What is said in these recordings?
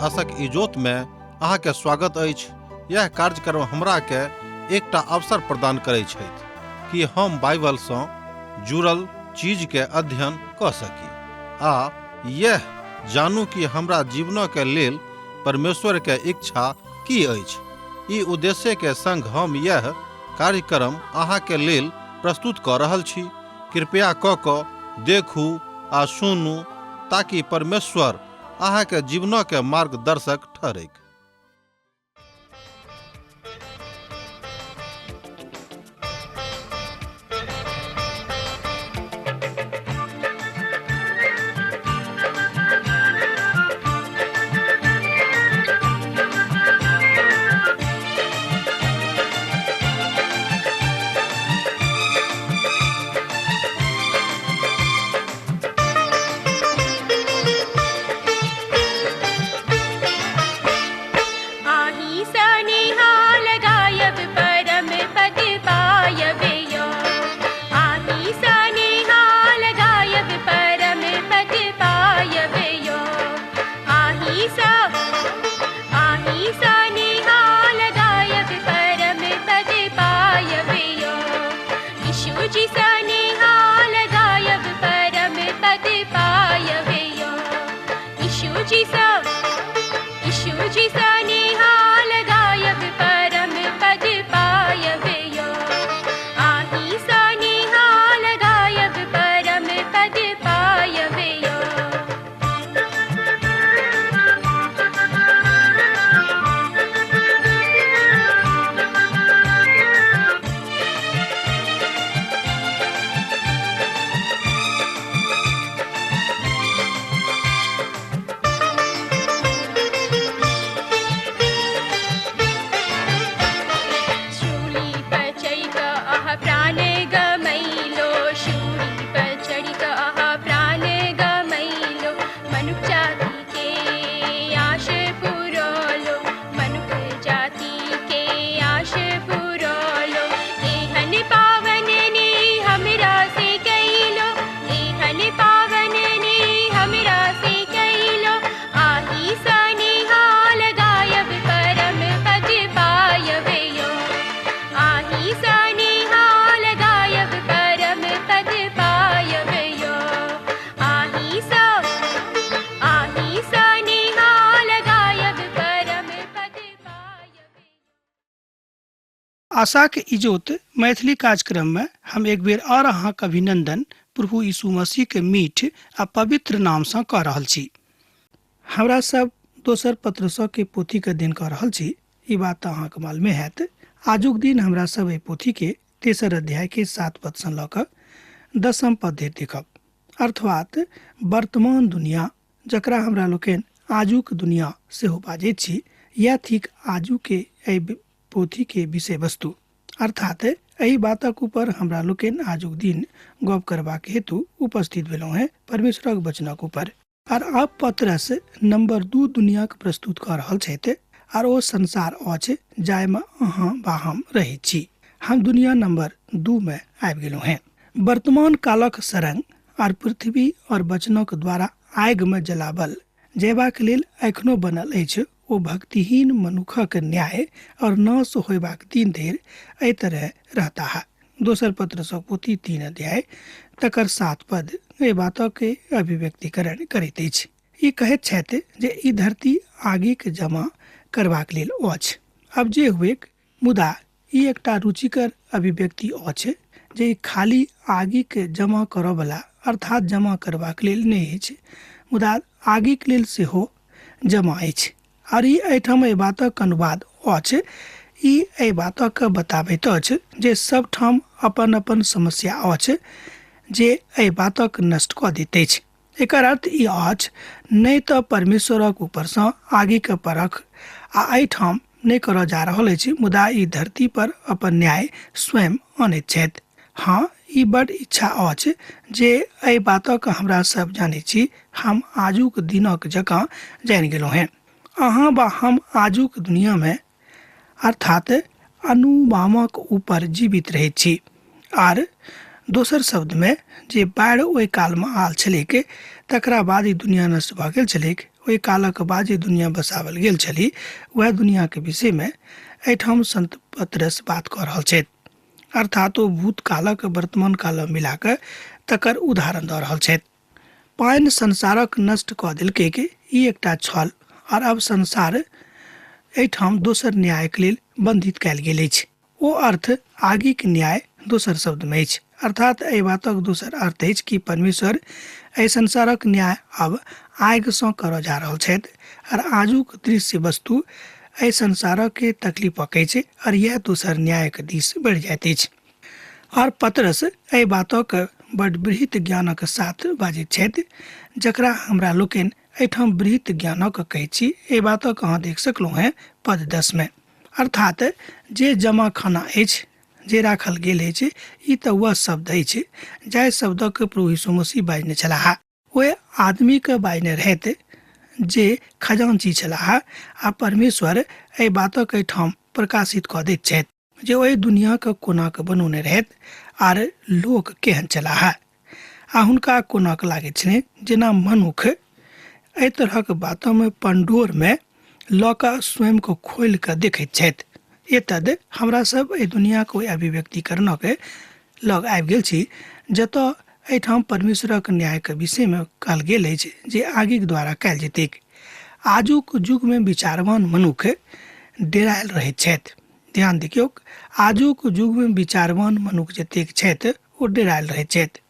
आशक इजोत में अहाँ के स्वागत अछि। यह कार्यक्रम हमरा के एकटा अवसर प्रदान करै छथि कि हम बाइबल सँ जुड़ल चीज के अध्ययन कऽ सकी आ यह जानू कि हमरा जीवन के लेल परमेश्वर के इच्छा की अछि। ई उद्देश्य के संग हम यह कार्यक्रम अहाँ के लेल प्रस्तुत कऽ रहल छी। कृपया कऽ कऽ देखू आ सुनू ताकि परमेश्वर अहाँ के जीवन के मार्गदर्शक ठहरैक। आही सनिहाल गायब परम पद पायब यो। आही सनिहाल गायब परम पद पायब यो। आही सा आही सनिहाल गायब परम पद पायब यो। यीशु जी सनिहाल गायब परम पद पायब यो। यीशु जी सा यीशु जी सनिहाल गायब परम पद पायब यो। आही सनिहाल गायब परम पद पायब यो। शूली पर चढ़ि कऽ अहाँ प्राण गमैलो। शूली पर चढ़ि कऽ अहाँ प्राण गमैलो। मनुख जाति के आश पुरौलो। मनुख जाति के आश पुरौलो। एहन पावन ने हमरा से कैलो। एहन पावन ने हमरा से कैलो। आही सनिहाल गायब परम पद पायब यो। आही सनिहाल गायब परम पद पायब यो। आही सा आही सनिहाल गायब परम पद पायब। आशाक इजोत मैथिली कार्यक्रम में हम एक बेर और अहाँक अभिनंदन प्रभु यीशु मसीह के मीठ आ पवित्र नाम सँ कऽ रहल छी। हमरा सब दोसर पत्रस के पोथी के दिन कऽ रहल छी, ई बात तऽ अहाँके मालूमे हैत। आजुक दिन हमरा सब एहि पोथी के तेसर अध्याय के 7 पद सँ लऽ कऽ 10 पद धरि देखब, अर्थात वर्तमान दुनिया जकरा हमरा लोकनि आजुक दुनिया सेहो बाजैत छी, यैह थिक आजुके एहि पोथी के विषय वस्तु। अर्थात एहि बातक ऊपर हमरा लोकनि आजुक दिन गप करबाक हेतु उपस्थित भेलहुँ हेँ परमेश्वरक वचनक ऊपर। आर आब पतरस नंबर 2 दुनियाक प्रस्तुत कऽ रहल छथि, आर ओ संसार अछि जाहिमे अहाँ वा हम रहैत छी। हम दुनिया नंबर 2 मे आबि गेलहुँ हेँ। वर्तमान कालक सरंग आर पृथ्वी और वचनक द्वारा आगि मे जलाबल जयबाक लेल एखनो बनल अछि। ओ भक्तिहीन मनुखक न्याय और नाश होयबाक दिन धरि एहि तरह रहता है। दोसर पत्रसक पोथी 3 अध्याय तकर 7 पद एहि बातक अभिव्यक्तिकरण करैत अछि। ई कहैत छथि जे ई धरती आगिक जमा करबाक लेल अछि। आब जे हुएक, मुदा ई एकटा रुचिकर अभिव्यक्ति अछि जे ई खाली आगिक जमा करऽवला अर्थात जमा करबाक लेल नहि अछि, मुदा आगिक लेल सेहो जमा अछि। आर ई एहिठाम एहि बातक अनुवाद अछि। ई एहि बातक बताबैत अछि जे सबठाम अपन अपन समस्या अछि जे एहि बातक नष्ट कऽ दैत अछि। एकर अर्थ ई अछि नहि तऽ परमेश्वरक ऊपरसँ आगिक परख आ एहिठाम नहि करऽ जा रहल अछि, मुदा ई धरती पर अपन न्याय स्वयं अनैत छथि। हाँ, ई बड इच्छा अछि जे एहि बातक हमरा सब जानैत छी। हम आजुक दिनक जकाँ जानि गेलहुँ हेँ। अहाँ वा हम आजुक दुनियामे अर्थात अनुमामक ऊपर जीवित रहैत छी। आर दोसर शब्दमे जे बाढ़ि ओहि कालमे आयल छलैक तकरा बाद ई दुनिया नष्ट भऽ गेल छलैक। ओहि कालक बाद जे दुनिया बसावल गेल छली वएह दुनियाके विषयमे एहिठाम संत पतरस बात कऽ रहल छथि। अर्थात ओ भूतकालक वर्तमान काल मिला कऽ तकर उदाहरण दऽ रहल छथि। पानि संसारक नष्ट कऽ देलकै ई एकटा छल आर अब संसार एहिठाम दोसर न्यायक लेल बंधित कयल गेल अछि। ओ अर्थ आगिक न्याय दोसर शब्दमे अछि। अर्थात एहि बातक दोसर अर्थ अछि कि परमेश्वर एहि संसारक न्याय अब आगिसँ करऽ जा रहल छथि आर आजुक दृश्य वस्तु एहि संसारक तकलीफक अछि आर इएह दोसर न्यायक दिस बढ़ि जाइत अछि। आर पतरस एहि बातक बड बृहत ज्ञानक साथ बाजैत छथि, जकरा हमरा लोकनि एहिठाम बृहत ज्ञानक कहैत छी। एहि बातक अहाँ देख सकलहुँ हेँ पद 10 मे। अर्थात जे जमा खाना अछि, जे राखल गेल अछि, ई तऽ वह शब्द अछि जाहि शब्दक प्रभु यीशु मसीह बाजने छलाह। ओहि आदमीके बाजने रहैत जे खजांची छलाह आ परमेश्वर एहि बातक एहिठाम प्रकाशित कऽ दैत छथि जे ओहि दुनियाके कोना कऽ बनौने रहैत आर लोक केहन छलाह आ हुनका कोना कऽ लागैत छलनि, जेना मनुख एहि तरहक बातमे पंडोरमे लऽ कऽ स्वयंके खोलि कऽ देखैत छथि। एतद हमरा सब एहि दुनियाके ओहि अभिव्यक्तिकरणके लग आबि गेल छी जतऽ एहिठाम परमेश्वरक न्यायके विषयमे कहल गेल अछि जे आगिक द्वारा कयल जेतैक। आजुक युगमे विचारवान मनुख डेरायल रहैत छथि। ध्यान देखियौक, आजुक युगमे विचारवान मनुख जतेक छथि ओ डेरायल रहैत छथि।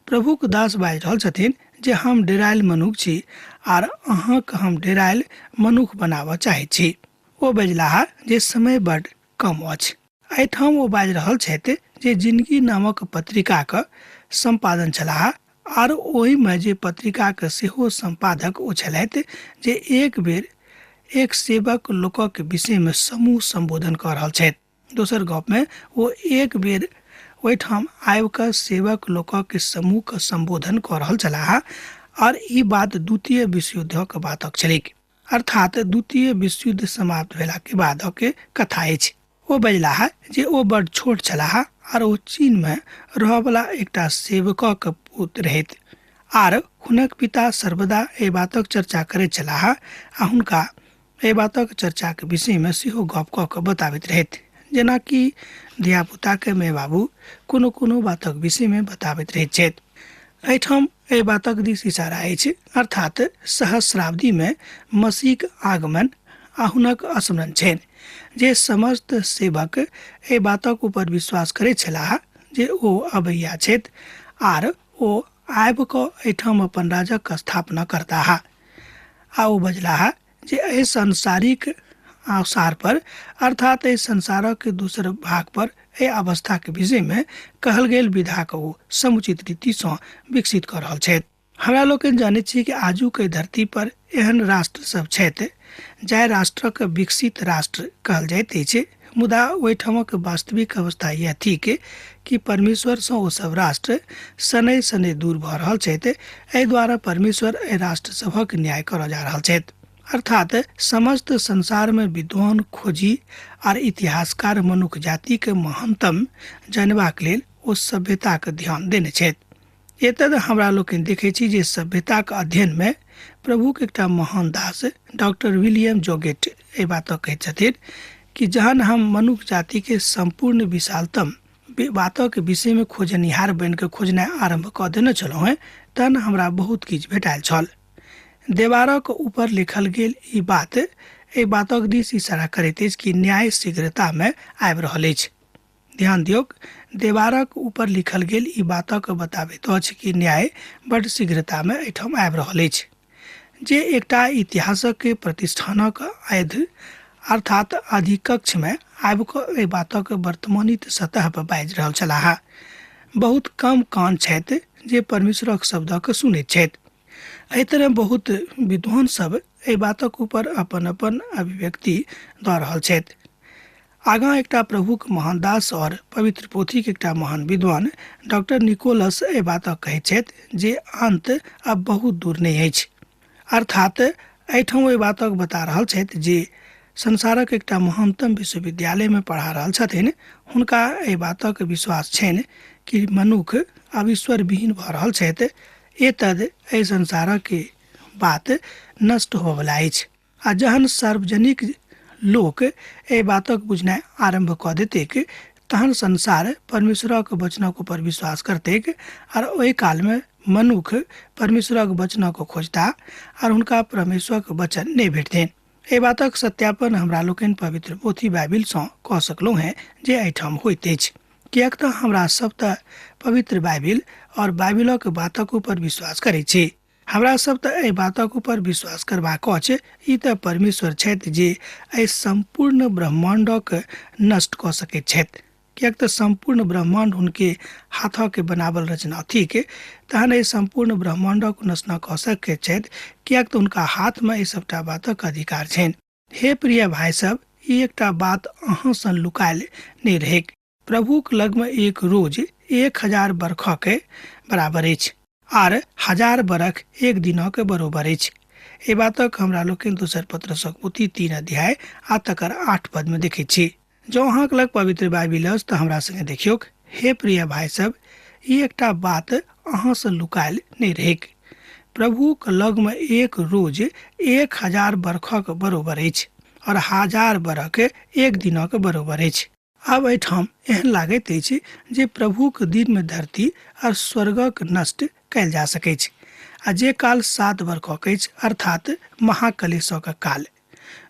प्रभुक दास बाजि रहल छथिन जे हम डेरायल मनुख छी आर अहाँके हम डेरायल मनुख बनाबऽ चाहैत छी। ओ बजलाह जे समय बड कम अछि। एहिठाम ओ बाजि रहल छथि जे जिनगी नामक पत्रिकाक सम्पादन छलाह आर ओहिमे जे पत्रिकाक सेहो सम्पादक ओ छलथि जे एक बेर एक सेवक लोकक विषयमे समूह सम्बोधन कऽ रहल छथि। दोसर गपमे ओ एक बेर ओहिठाम आबि कऽ सेवक लोकक समूहके सम्बोधन कऽ रहल छलाह आर ई बात द्वितीय विश्वयुद्धक बातक छलैक। अर्थात द्वितीय विश्वयुद्ध समाप्त भेलाके बादक कथा अछि। ओ बजलाह जे ओ बड छोट छलाह आर ओ चीनमे रहऽवला एकटा सेवकक पुत्र रहैत आर हुनक पिता सर्वदा एहि बातक चर्चा करैत छलाह आ हुनका एहि बातक चर्चाक विषयमे सेहो गप कऽ कऽ बताबैत रहैत, जेनाकि धियापुताके माय बाबू कोनो कोनो बातक विषयमे बताबैत रहैत छथि। एहिठाम एहि बातक दिस इशारा अछि, अर्थात सहस्राब्दीमे मसीहक आगमन आ हुनक स्मरण छनि जे समस्त सेवक एहि बातक ऊपर विश्वास करैत छलाह जे ओ अबैया छथि आर ओ आबि कऽ एहिठाम अपन राजक स्थापना करताह। आ ओ बजलाह जे एहि सांसारिक अवसार पर, अर्थात एहि संसारक दोसर भाग पर एहि अवस्थाके विषयमे कहल गेल विधाके ओ समुचित रीतिसँ विकसित कऽ रहल छथि। हमरा लोकनि जानैत छी कि आजुक एहि धरती पर एहन राष्ट्र सब छथि जाहि राष्ट्रक विकसित राष्ट्र कहल जाइत अछि, मुदा ओहिठामक वास्तविक अवस्था यह थिक कि परमेश्वरसँ ओ सब राष्ट्र शनैः शनैः दूर भऽ रहल छथि। एहि द्वारा परमेश्वर एहि राष्ट्र सभक न्याय करऽ जा रहल छथि। अर्थात समस्त संसारमे विद्वान खोजी आर इतिहासकार मनुख जातिके महानतम जानबाक लेल ओ सभ्यताके ध्यान देने छथि। एतद हमरा लोकनि देखै छी जे सभ्यताक अध्ययनमे प्रभुक एकटा महान दास डॉक्टर विलियम जोगेट एहि बातक कहैत छथिन कि जहन हम मनुख जातिके सम्पूर्ण विशालतम बातक विषयमे खोजनिहार बनिकऽ खोजनाइ आरम्भ कऽ देने छलहुँ हेँ तहन हमरा बहुत किछु भेटायल छल। देवारक ऊपर लिखल गेल ई बात एहि बातक दिस इशारा करैत अछि कि न्याय शीघ्रतामे आबि रहल अछि। ध्यान दियौक, देवारक ऊपर लिखल गेल ई बातक बताबैत अछि कि न्याय बड शीघ्रतामे एहिठाम आबि रहल अछि, जे एकटा इतिहासक प्रतिष्ठानक आयध अर्थात अधिकक्षमे आबि कऽ एहि बातक वर्तमानित सतह पर बाजि रहल छलाह। बहुत कम कान छथि जे परमेश्वरक शब्दक सुनैत छथि। एहि तरह बहुत विद्वान सब एहि बातक ऊपर अपन अपन अभिव्यक्ति दऽ रहल छथि। आगाँ एकटा प्रभुक महान दास और पवित्र पोथीक एकटा महान विद्वान डॉक्टर निकोलस एहि बातक कहैत छथि जे अंत अब बहुत दूर नहि अछि। अर्थात एहिठाम ओहि बातक बता रहल छथि जे संसारक एकटा महानतम विश्वविद्यालयमे पढ़ा रहल छथिन, हुनका एहि बातक विश्वास छनि कि मनुख अब ईश्वर विहीन भऽ रहल छथि। एतद एहि संसारक बात नष्ट होबयवला अछि। आ जहन सार्वजनिक लोक एहि बातक बुझनाइ आरम्भ कऽ देतैक तहन संसार परमेश्वरक वचनक ऊपर विश्वास करतैक आर ओहि कालमे मनुख परमेश्वरक वचनक खोजता आर हुनका परमेश्वरक वचन नहि भेटतनि। एहि बातक सत्यापन हमरा लोकनि पवित्र पोथी बाइबिलसँ कऽ सकलहुँ हेँ जे एहिठाम होइत अछि, किएक तऽ हमरा सब तऽ पवित्र बाइबिल और बाइबिलक बातक ऊपर विश्वास करै छी। हमरा सब तऽ एहि बातक ऊपर विश्वास करबाक अछि, ई तऽ परमेश्वर छथि जे एहि सम्पूर्ण ब्रह्माण्डक नष्ट कऽ सकैत छथि, किएक तऽ सम्पूर्ण ब्रह्माण्ड हुनके हाथक बनावल रचना थिक। तहन एहि सम्पूर्ण ब्रह्माण्डक नष्ट कऽ सकैत छथि, किएक तऽ हुनका हाथमे एहि सभटा बातक अधिकार छनि। हे प्रिय भाइ सब, ई एकटा बात अहाँसँ लुकायल नहि रहैक। प्रभुक लगमे एक रोज 1000 बरखके बराबर अछि आर 1000 बरख एक दिनक बरोबर अछि। एहि बातक हमरा लोकनि दोसर पत्रसक पोथी 3 अध्याय आ तकर 8 पदमे देखैत छी। जँ अहाँके लग पवित्र बाइबिल अछि तऽ हमरा संगे देखियौक। हे प्रिय भाइ सब, ई एकटा बात अहाँसँ लुकायल नहि रहैक। प्रभुक लगमे एक रोज 1000 बरखक बरोबर अछि और 1000 बरख एक दिनक बरोबर अछि। आब एहिठाम एहन लागैत अछि जे प्रभुक दिनमे धरती और स्वर्गक नष्ट कयल जा सकैछ आ जे काल 7 बरखक अछि, अर्थात महाकलेशक काल।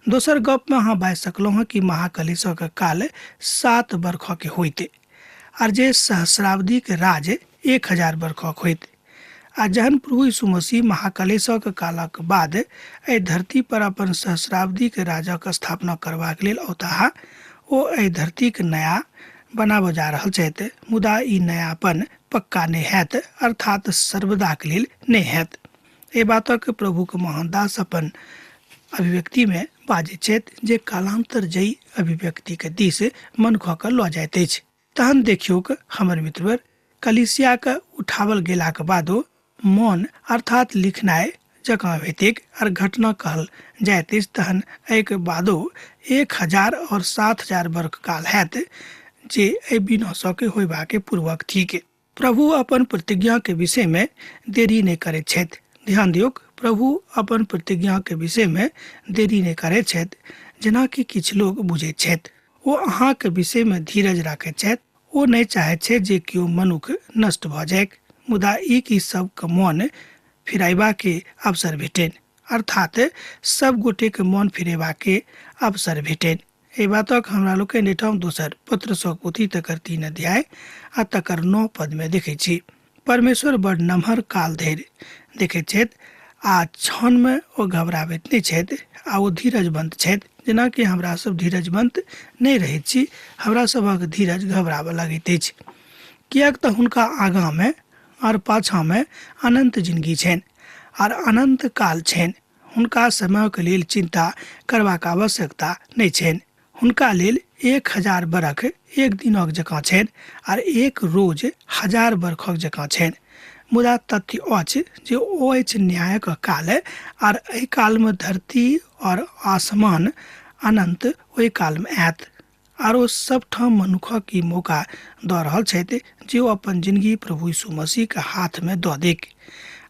दोसर गपमे अहाँ बाजि सकलहुँ हँ कि महाकलेशक काल 7 बरखक होइत आर जे सहस्राब्दीक राज 1000 बरखक होइत। आ जहन प्रभु यीशु मसीह महाकलेशक कालक बाद एहि धरती पर अपन सहस्राब्दीक राजक स्थापना करबाक लेल औताह, ओ एहि धरतीक नया बनाबऽ जा रहल छथि, मुदा ई नयापन पक्का नहि हैत, अर्थात सर्वदाक लेल नहि हैत। एहि बातक प्रभुक महान दास अपन अभिव्यक्तिमे बाजैत छथि जे कालांतर जइ अभिव्यक्तिके दिस मनुखके लऽ जाइत अछि। तहन देखियौक हमर मित्रवर, कलीसियाके उठावल गेलाक बादो मौन अर्थात लिखनाइ जकाँ हेतैक और घटना कहल जाइत अछि। तहन एहिके बादो 1000 और 7000 वर्ष काल हैत जे एहि विनाशके होयबाके पूर्वक थिक। प्रभु अपन प्रतिज्ञाके विषयमे देरी नहि करैत छथि। ध्यान दियौक, प्रभु अपन प्रतिज्ञाके विषयमे देरी नहि करैत छथि, जेनाकि किछु लोग बुझैत छथि। ओ अहाँके विषयमे धीरज राखैत छथि। ओ नहि चाहैत छथि जे केओ मनुख नष्ट भऽ जाय, मुदा ई कि सबके मन फिरायबाके अवसर भेटनि, अर्थात सब गोटेके मन फिरेबाके अवसर भेटनि। एहि बातक हमरा लोकनि एहिठाम दोसर पत्रसक पोथी तकर 3 अध्याय आ तकर 9 पदमे देखै छी। परमेश्वर बड़ नमहर काल धरि देखैत छथि आ क्षणमे ओ घबराबैत नहि छथि आ ओ धीरजवंत छथि, जेनाकि हमरा सब धीरजवंत नहि रहैत छी। हमरा सभक धीरज घबराबऽ लगैत अछि, किएक तऽ हुनका आगाँमे और पाछाँमे अनंत जिंदगी छनि आर अनंत काल छनि। हुनका समयके लेल चिंता करबाक आवश्यकता नहि छनि। हुनका लेल 1000 बरख एक दिनक जकाँ छनि आर एक रोज 1000 बरखक जकाँ छनि। मुदा तथ्य अछि जे ओ अछि न्यायक काल आर एहि कालमे धरती और आसमान अनंत ओहि कालमे आयत आर ओ सबठाम मनुखक ई मौका दऽ रहल छथि जे ओ अपन जिंदगी प्रभु यीशु मसीहके हाथमे दऽ देक,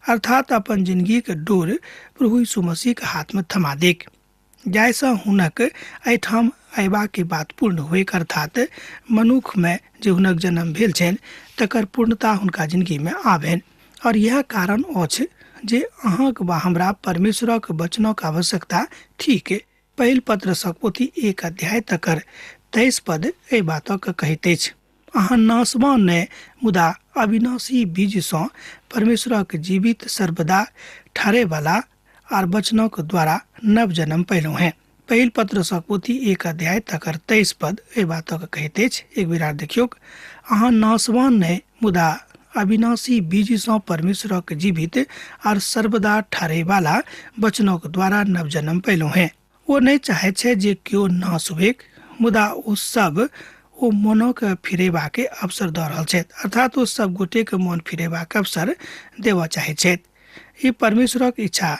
अर्थात अपन जिंदगीके डोर प्रभु यीशु मसीहके हाथमे थमा देक, जाहिसँ हुनक एहिठाम अयबाके बात पूर्ण होइक, अर्थात मनुखमे जे हुनक जन्म भेल छनि तकर पूर्णता हुनका जिंदगीमे आबनि। और इएह कारण अछि जे अहाँक वा हमरा परमेश्वरक वचनक आवश्यकता ठीक। पहिल पत्रसक पोथी 1 अध्याय तकर 23 पद एहि बातक कहैत अछि, अहाँ नाशवान नहि मुदा अविनाशी बीजसँ परमेश्वरक जीवित सर्वदा ठहरैवला आर वचनक द्वारा नव जन्म पयलहुँ हेँ। पहिल पत्रसक पोथी 1 अध्याय तकर 23 पद एहि बातक कहैत अछि। एक बेर आर देखियौक, अहाँ नाशवान नहि मुदा अविनाशी बीजसँ परमेश्वरक जीवित आर सर्वदा ठहरैवला वचनक द्वारा नव जन्म पयलहुँ हेँ। ओ नहि चाहैत छै जे केओ नाश होइक, मुदा ओ सब ओ मनक फिरेबाके अवसर दऽ रहल छथि, अर्थात ओ सब गोटेके मन फिरेबाक अवसर देबऽ चाहैत छथि। ई परमेश्वरक इच्छा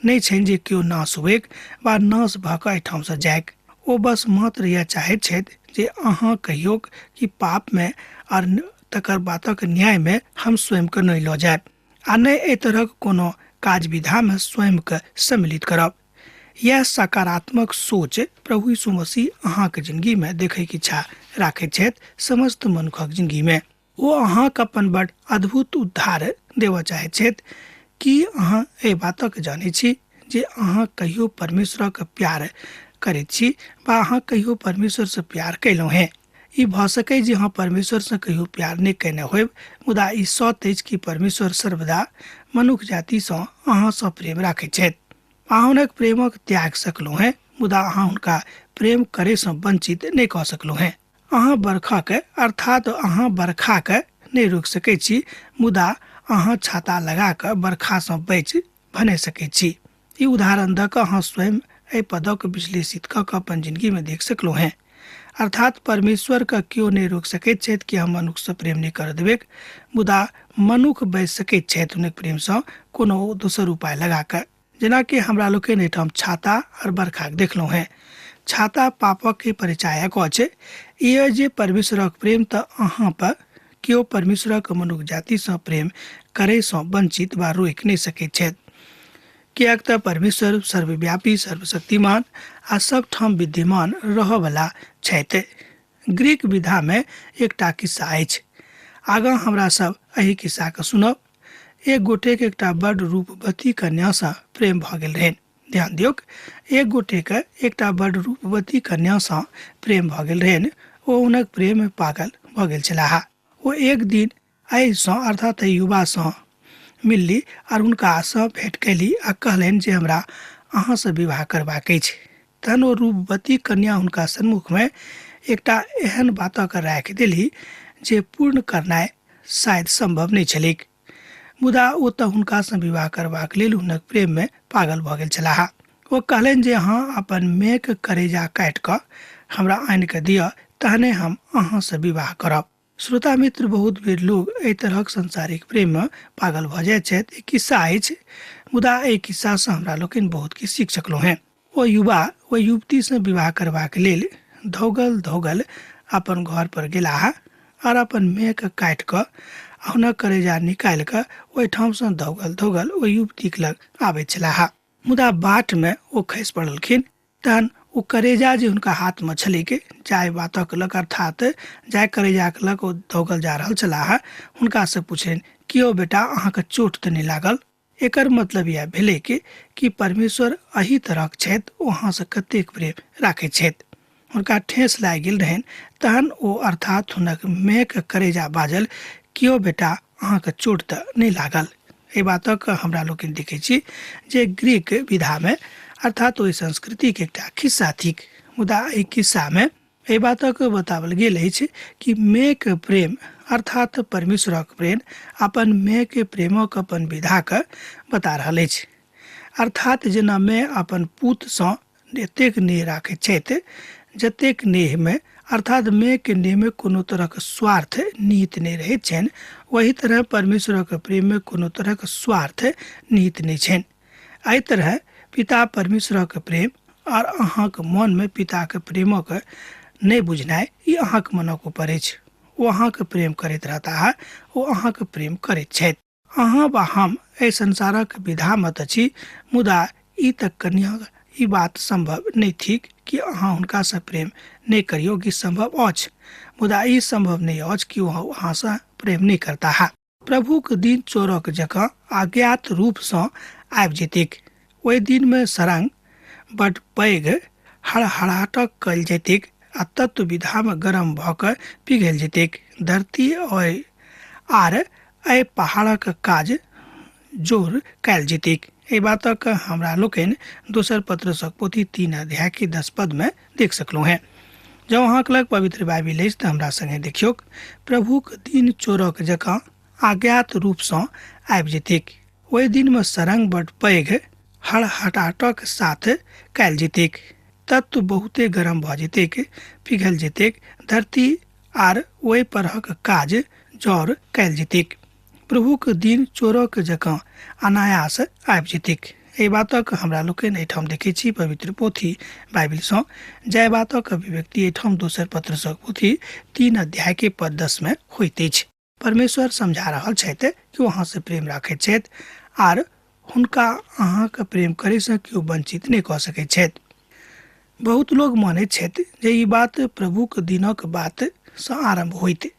नहि छनि जे केओ नाश होइक वा नाश भऽ कऽ एहिठामसँ जाइक। ओ बस मात्र यैह चाहैत छथि जे अहाँ कहियौक कि पापमे आर तकर बातक न्यायमे हम स्वयंके नहि लऽ जायब। आ नहि एहि तरहक कोनो काज विधामे स्वयंके सम्मिलित करब। यह सकारात्मक सोच प्रभु यीशु मसीह अहाँके जिंदगीमे देखैके इच्छा राखैत छथि। समस्त मनुखक जिंदगीमे ओ अहाँके अपन बड़ अद्भुत उद्धार देबऽ चाहैत छथि। की अहाँ एहि बातक जानै छी जे अहाँ कहियो परमेश्वरक प्यार करैत छी वा अहाँ कहियो परमेश्वरसँ प्यार कयलहुँ हेँ? ई भऽ सकै जे अहाँ परमेश्वरसँ कहियो प्यार नहि कयने होयब, मुदा ई सत्य अछि कि परमेश्वर सर्वदा मनुख जातिसँ अहाँसँ प्रेम राखैत छथि। अहाँ हुनक प्रेमक त्याग सकलहुँ हेँ, मुदा अहाँ हुनका प्रेम करैसँ वंचित नहि कऽ सकलहुँ हेँ। अहाँ बरखाके अर्थात अहाँ बरखाके नहि रोकि सकै छी, मुदा अहाँ छाता लगा कऽ बरखासँ बचि भने सकै छी। ई उदाहरण दऽ कऽ अहाँ स्वयं एहि पदक विश्लेषित कऽ कऽ अपन जिंदगीमे देख सकलहुँ हेँ। अर्थात परमेश्वरके केओ नहि रोकि सकैत छथि कि हम मनुखसँ प्रेम नहि करऽ देबैक, मुदा मनुख बचि सकैत छथि हुनक प्रेमसँ कोनो दोसर उपाय लगा कऽ। जेनाकि हमरा लोकनि एहिठाम छाता आओर बरखाक देखलहुँ हेँ। छाता पापक के परिचायक अछि। ई अछि जे परमेश्वरक प्रेम तऽ अहाँ पर केओ परमेश्वरक मनुख जातिसँ प्रेम करैसँ वंचित वा रोकि नहि सकैत छथि, किएक तऽ परमेश्वर सर्वव्यापी, सर्वशक्तिमान आ सबठाम विद्यमान रहऽवला छथि। ग्रीक विधामे एकटा किस्सा अछि। आगाँ हमरा सब एहि किस्साके सुनब। एक गोटेके एकटा बड रूपवती कन्यासँ प्रेम भऽ गेल रहनि। ध्यान दियौक, एक गोटेके एकटा बड रूपवती कन्यासँ प्रेम भऽ गेल रहनि। ओ हुनक प्रेममे पागल भऽ गेल छलाह। ओ एक दिन एहिसँ अर्थात एहि युवासँ मिलली आर हुनकासँ भेंट कयली आ कहलनि जे हमरा अहाँसँ विवाह करबाक अछि। तहन ओ रूपवती कन्या हुनका सन्मुखमे एकटा एहन बातक राखि देली जे पूर्ण करनाइ शायद सम्भव नहि छलैक, मुदा ओ तऽ हुनकासँ विवाह करबाक लेल हुनक प्रेममे पागल भऽ गेल छलाह। ओ कहलनि जे अहाँ अपन मेघ करेजा काटि कऽ हमरा आनि कऽ दिअ, तहने हम अहाँसँ विवाह करब। श्रोता मित्र, बहुत बेर लोग एहि तरहक सांसारिक प्रेममे पागल भऽ जाइत छथि। ई किस्सा अछि, मुदा एहि किस्सासँ हमरा लोकनि बहुत किछु सीख सकलहुँ हेँ। ओ युवा ओहि युवतीसँ विवाह करबाक लेल धौगल धौगल अपन घर पर गेलाह आर अपन मेघ काटि कऽ आ हुनक करेजा निकालि कऽ ओहिठामसँ धौगल धौगल ओहि युवतीक लग आबैत छलाह। मुदा बाटमे ओ खसि पड़लखिन। तहन ओ करेजा जे हुनका हाथमे छलैक, जाहि बातक लग अर्थात जाहि करेजाक लग ओ दौगल जा रहल छलाह, हुनकासँ पुछलनि, कि यौ बेटा, अहाँके चोट तऽ नहि लागल? एकर मतलब इएह भेलै कि परमेश्वर एहि तरहक छथि, ओ अहाँसँ कतेक प्रेम राखैत छथि। हुनका ठेस लागि गेल रहनि। तहन ओ अर्थात हुनक मेघ करेजा बाजल, कि यौ बेटा, अहाँके चोट तऽ नहि लागल? एहि बातक हमरा लोकनि देखै छी जे ग्रीक विधामे अर्थात ओहि संस्कृतिके एकटा खिस्सा थिक, मुदा एहि खिस्सामे एहि बातक बताओल गेल अछि कि मेघ प्रेम अर्थात परमेश्वरक प्रेम अपन मेघ प्रेमक अपन विधाके बता रहल अछि। अर्थात जेना मे अपन पूतसँ एतेक नेह राखैत छथि जतेक नेहमे अर्थात मेघके नेहमे कोनो तरहक स्वार्थ निहित नहि रहैत छनि, ओही तरह परमेश्वरक प्रेममे कोनो तरहक स्वार्थ निहित नहि छनि। एहि तरह पिता परमेश्वरक प्रेम आर अहाँक मनमे पिताके प्रेमक नहि बुझनाइ ई अहाँक मनक ऊपर अछि। ओ अहाँके प्रेम करैत रहताह, ओ अहाँके प्रेम करैत छथि। अहाँ वा हम एहि संसारक विधामे तऽ छी, मुदा ई तऽ कन्या ई बात सम्भव नहि थिक कि अहाँ हुनकासँ प्रेम नहि करियौ। कि सम्भव अछि, मुदा ई सम्भव नहि अछि कि ओ अहाँसँ प्रेम नहि करताह। प्रभुक दिन चोरक जकाँ अज्ञात रूपसँ आबि जेतैक। ओहि दिनमे सरंग बड पैघ हड़हड़ाहटक कयल जेतैक आ तत्व विधामे गरम भऽ कऽ पिघलि जेतैक। धरती आर एहि पहाड़क काज जोर कयल जेतैक। एहि बातक हमरा लोकनि दोसर पत्रसक पोथी 3 अध्याय के 10 पद में देख सकलहुँ हेँ। जँ अहाँक लग पवित्र बाइबिल अछि तऽ हमरा संगे देखियौक। प्रभुक दिन चोरक जकाँ अज्ञात रूपसँ आबि जेतैक। ओहि दिनमे सरंग बड पैघ हड़हड़ाहटक साथ कयल जेतैक। तत्व बहुते गरम भऽ जेतैक, पिघलि जेतैक। धरती आर ओहि परहक काज जर कयल जेतैक। प्रभुक दिन चोरक जकाँ अनायास आबि जेतैक। एहि बातक हमरा लोकनि एहिठाम देखै छी पवित्र पोथी बाइबिलसँ, जाहि बातक अभिव्यक्ति एहिठाम दोसर पत्रसक पोथी 3 अध्याय के पद 10 में होइत अछि। परमेश्वर समझा रहल छथि कि ओ अहाँसँ प्रेम राखैत छथि आर हुनका अहाँके प्रेम करैसँ केओ वंचित नहि कऽ सकैत छथि। बहुत लोग मानैत छथि जे ई बात प्रभुक दिनक बातसँ आरम्भ होइत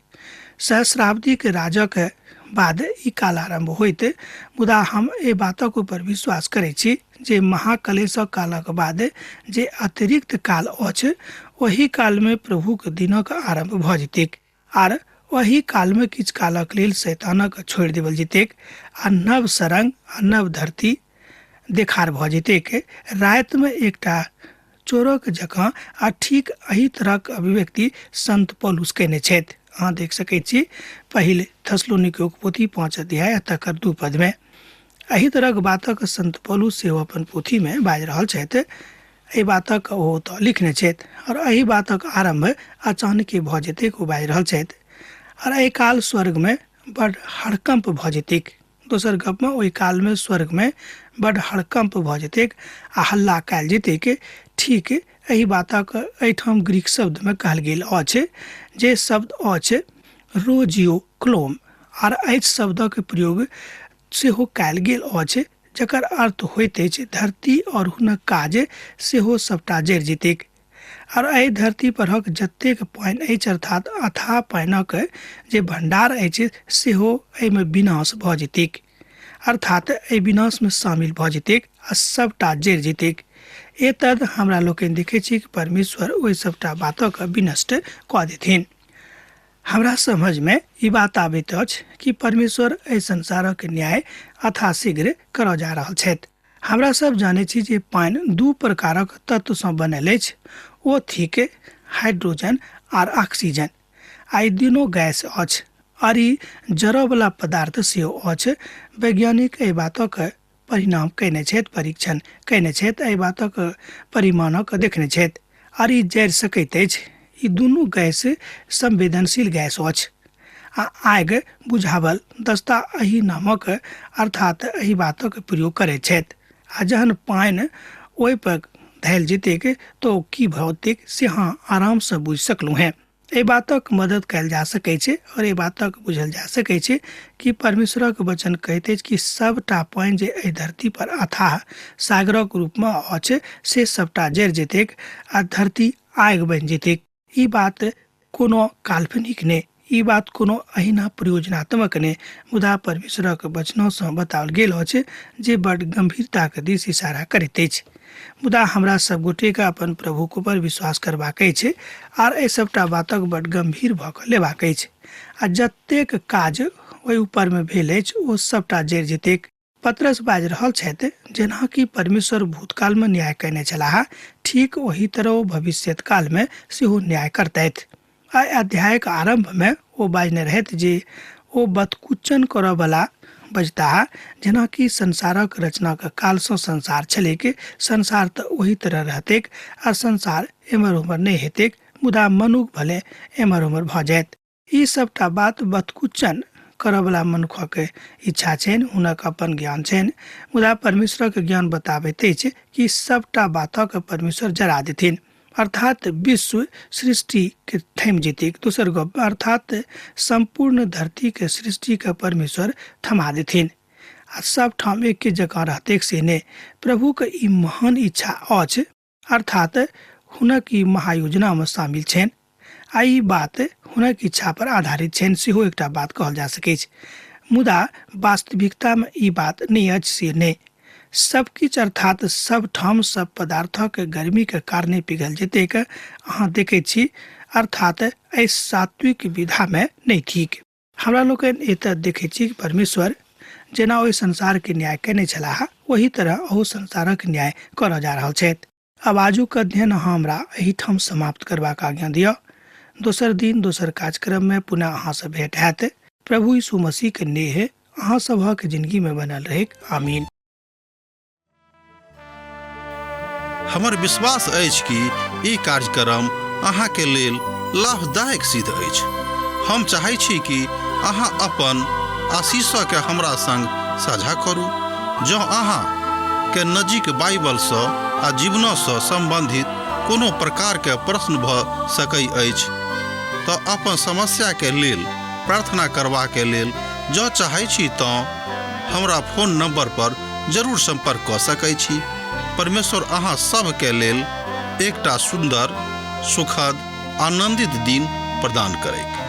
सहस्राब्दीक राजक बाद ई काल आरम्भ होइत, मुदा हम एहि बातक ऊपर विश्वास करैत छी जे महाकलेशक कालक बाद जे अतिरिक्त काल अछि ओहि कालमे प्रभुक दिनक आरम्भ भऽ जेतैक आर ओहि कालमे किछु कालक लेल शैतानक छोड़ि देबल जेतैक आ नव सरंग आ नव धरती देखार भऽ जेतैक। रातिमे एकटा चोरक जकाँ आ ठीक एहि तरहक अभिव्यक्ति संत पौलुस कयने छथि। अहाँ देख सकैत छी पहिल थेसलोनिकीयोक पोथी 5 अध्याय तकर 2 पदमे। एहि तरहक बातक संत पौलुस सेहो अपन पोथीमे बाजि रहल छथि। एहि बातक ओ तऽ लिखने छथि और एहि बातक आरम्भ अचानके भऽ जेतैक ओ बाजि रहल छथि। और एहि काल स्वर्गमे बड हड़कंप भऽ जेतैक। दोसर गपमे ओहि कालमे स्वर्गमे बड हड़कंप भऽ जेतैक आ हल्ला कयल जेतैक। ठीक एहि बातक एहिठाम ग्रीक शब्दमे कहल गेल अछि जे शब्द अछि रोजियो क्लोम आर एहि शब्दक प्रयोग सेहो कयल गेल अछि जकर अर्थ होइत अछि धरती और हुनक काज सेहो सबटा जरि जेतैक। और एहि धरती परहक जतेक पानि अछि अर्थात अथाह पानिक जे भंडार अछि सेहो एहिमे विनाश भऽ जेतैक, अर्थात एहि विनाशमे शामिल भऽ जेतैक आ सबटा जरि जेतैक। एतद हमरा लोकनि देखै छी कि परमेश्वर ओहि सबटा बातक विनष्ट कऽ देथिन। हमरा समझमे ई बात आबैत अछि कि परमेश्वर एहि संसारक न्याय अथा शीघ्र करऽ जा रहल छथि। हमरा सब जानै छी जे पानि 2 प्रकारक तत्वसँ बनल अछि, ओ थिक हाइड्रोजन आर ऑक्सीजन। आ ई दुनू गैस अछि आर ई जरऽवला पदार्थ सेहो अछि। वैज्ञानिक एहि बातक परिणाम कयने छथि, परीक्षण कयने छथि, एहि बातक परिमाणक देखने छथि आर ई जरि सकैत अछि। ई दुनू गैस संवेदनशील गैस अछि आ आगि बुझावल दस्ता एहि नामक अर्थात एहि बातक प्रयोग करैत छथि। आ जहन पानि ओहि पर धयल जेतैक तऽ की भौतिक से अहाँ आरामसँ बुझि सकलहुँ हेँ। एहि बातक मदद कयल जा सकै छै और एहि बातक बुझल जा सकै छै कि परमेश्वरक वचन कहैत अछि कि सबटा पानि जे एहि धरती पर अथाह सागरक रूपमे अछि से सबटा जरि जेतैक आ धरती आगि बनि जेतैक। ई बात कोनो काल्पनिक नहि, ई बात कोनो अहिना प्रयोजनात्मक नहि, मुदा परमेश्वरक वचनसँ बताओल गेल अछि जे बड गंभीरताक दिस इशारा करैत अछि। मुदा हमरा सब गोटेके अपन प्रभुक ऊपर विश्वास करबाक अछि आर एहि सबटा बातक बड गंभीर भऽ कऽ लेबाक अछि आ जतेक काज ओहि ऊपरमे भेल अछि ओ सबटा जरि जेतैक। पतरस बाजि रहल छथि जेना कि परमेश्वर भूतकालमे न्याय कयने छलाह ठीक ओही तरह ओ भविष्यत कालमे सेहो न्याय करतथि। एहि अध्यायक आरम्भमे ओ बाजने रहथि जे ओ बतकुच्चन करऽवला बजताह जेना कि संसारक रचनाक कालसँ संसार छलैक, संसार तऽ ओही तरह रहतैक आ संसार एम्हर ओम्हर नहि हेतैक, मुदा मनुख भले एम्हर ओम्हर भऽ जायत। ई सबटा बात बतकुच्चन करऽवला मनुखक इच्छा छनि, हुनक अपन ज्ञान छनि, मुदा परमेश्वरक ज्ञान बताबैत अछि कि सबटा बातक परमेश्वर जरा देथिन, अर्थात विश्व सृष्टि के थमि जेतैक। दोसर गप, अर्थात सम्पूर्ण धरती के सृष्टि के परमेश्वर थमा देथिन आ सब ठाम एके जकाँ रहतैक से नहि। प्रभु के ई महान इच्छा अछि, अर्थात हुनक ई महायोजना में शामिल छनि आ ई बात हुनक इच्छा पर आधारित छनि सेहो एकटा बात कहल जा सकैछ। मुदा वास्तविकता में ई बात नहि अछि से नहि। सब किछु अर्थात सब ठाम सब पदार्थक गर्मी के कारणे पिघल जेतैक अहाँ देखैत छी, अर्थात एहि सात्विक विधा में नहि ठीक। हमरा लोकनि एतऽ देखैत छी कि परमेश्वर जेना ओहि संसार के न्याय कयने छलाह ओही तरह अहू संसारक न्याय करऽ जा रहल छथि। आब आजुक अध्ययन अहाँ हमरा एहिठाम समाप्त करबाक आज्ञा दिअ। दोसर दिन दोसर कार्यक्रम में पुनः अहाँसँ भेंट हैत। प्रभु यीशु मसीह के नेह अहाँ सबहक जिंदगी में बनल रहैक। आमीन। हमर विश्वास अछि कि ई कार्यक्रम अहाँके लेल लाभदायक सिद्ध अछि। हम चाहै छी कि अहाँ अपन आशीषके हमरा संग साझा करू। जँ अहाँ के नजीक बाइबलसँ आ जीवनसँ सम्बन्धित कोनो प्रकारके प्रश्न भऽ सकै अछि तऽ अपन समस्याके लेल प्रार्थना करबाके लेल जँ चाहै छी तँ हमरा फोन नंबर पर जरूर संपर्क कऽ सकै छी। परमेश्वर अहाँ सभके लेल एकटा सुन्दर, सुखद, आनंदित दिन प्रदान करैक।